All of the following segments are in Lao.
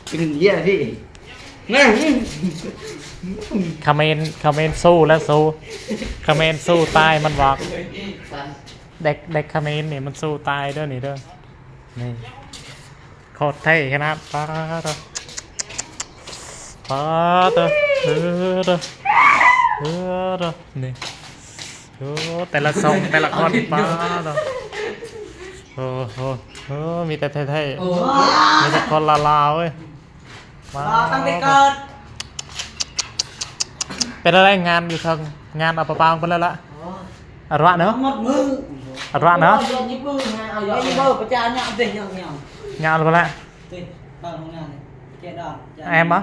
ເປັນເຫຍື່ອພີ່ ຂະເໝນ ຂະເໝນສູ້ແລ້ວສູ້ ຂະເໝນສູ້ຕາຍມັນບອກ ເດັກ ເດັກຂະເໝນນີ້ມັນສູ້ຕາຍເດີນີ້ເດີ ນີ້ ໂຄດເທ່ຂະໜາດ ປາດໂທ້ ປາດໂທ້ ເອີໂທ້ ເອີໂທ້ ນີ້ ໂອ້ ແຕ່ລະຊົງ ແຕ່ລະຄົນ ປາດໂທ້ ໂອ້ໂຫ ໂອ້ ມີແຕ່ເທ່ໆ ໂອ້ ມີແຕ່ຄົນລາວໆເວີຍ ປາດ ຕັ້ງແຕ່ເກີດ ເປັນອະໄລງານຢູ່ເທິງ ງານເອົາປະປາອອກເບິດແລ້ວລະ ໂອ້ຍ ອາລະວະເນາະ ໝົດມື້ ອາລະວະເນາະ ເອົາເງິນຍີ່ປຸ່ນ ເອົາເງິນຍີ່ປຸ່ນ ປະຈານຍາວເດ້ ຍາວໆ ຍາວລະບໍ່ລະ ເດ້ ເຂົ້າໂຮງງານເດ້ ແກ້ດອກ ແອມບໍ່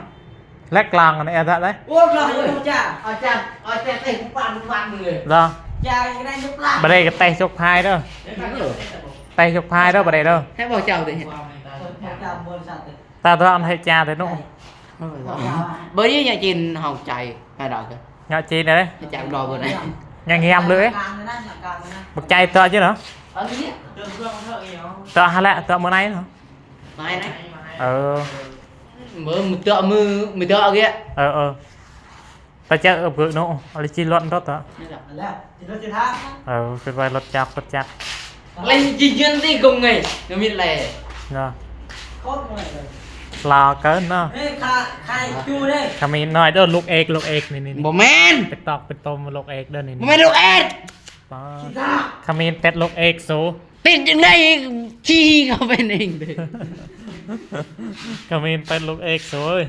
ແລະກລາງອັນແອດະໄດ້ ໂອ້ຍ ກລາງຢູ່ປະຈານ ອາຈານ ອາຈານເຕະປຸບປັບປຸບປັບເລີຍ ລະ ຈານໄດ້ຍຸບລາງ ບໍ່ໄດ້ກໍເຕະຈົກພາຍເດີ ເອີ ເຕະຈົກພາຍເດີ ບໍ່ໄດ້ເດີ ໃຫ້ບອກເຈົ້າເດ້ ເຈົ້າບໍລິສັດເດ້ ຕາຕົວອັນໃຫ້ຈາເດ້ເນາະ ເອີ ເບີຍຍັງກິນເຮົາໃຈໃຫ້ດອກ ເນາະຈີນເດ້ ໃຫ້ຈາດອກເບີນ ຍັງແຮມເລີຍ ກາງນັ້ນ ກາງນັ້ນ ບັກໃຈຕົວຢູ່ເນາະ ເອີ ຕົວຫັ້ນແຫຼະ ຕົວມື້ໃນເນາະ ມາໃນ ເອີ ເບິ່ງຕົວມື້ ມື້ຕົວເອີ ເອີ ຕາເຈົ້າເອີບເກີກໂນ ອາລິຈີນລົດລົດຕະ ນີ້ລະ ອັນແລ້ວ ຊິລົດຊິທາງ ເອີ ຄືວ່າລົດຈັກ ລົດຈັກ ເລັງຈີນເງິນຕິກົງໄງ ຍັງມີແລ ເນາະ ໂຄດເມື່ອຍເລີຍ ລາວເກີນເນາະ ເອີ ຂາ ຂາຍຈູເດ້ ຂະເໝນນ້ອຍເດີ ລູກເອກ ລູກເອກ ນີ້ໆ ບໍ່ແມ່ນ ເປັນຕອກເປັນຕົມ ລູກເອກເດີ ນີ້ໆ ບໍ່ແມ່ນລູກເອກ ປາດ ຂະເໝນເຕັດລູກເອກໂຊ ຕິດຈັ່ງໃດ ຂີ້ເຂົ້າໄປເອງເດີ ຂະເໝນເຕັດລູກເອກໂຊເອີຍ.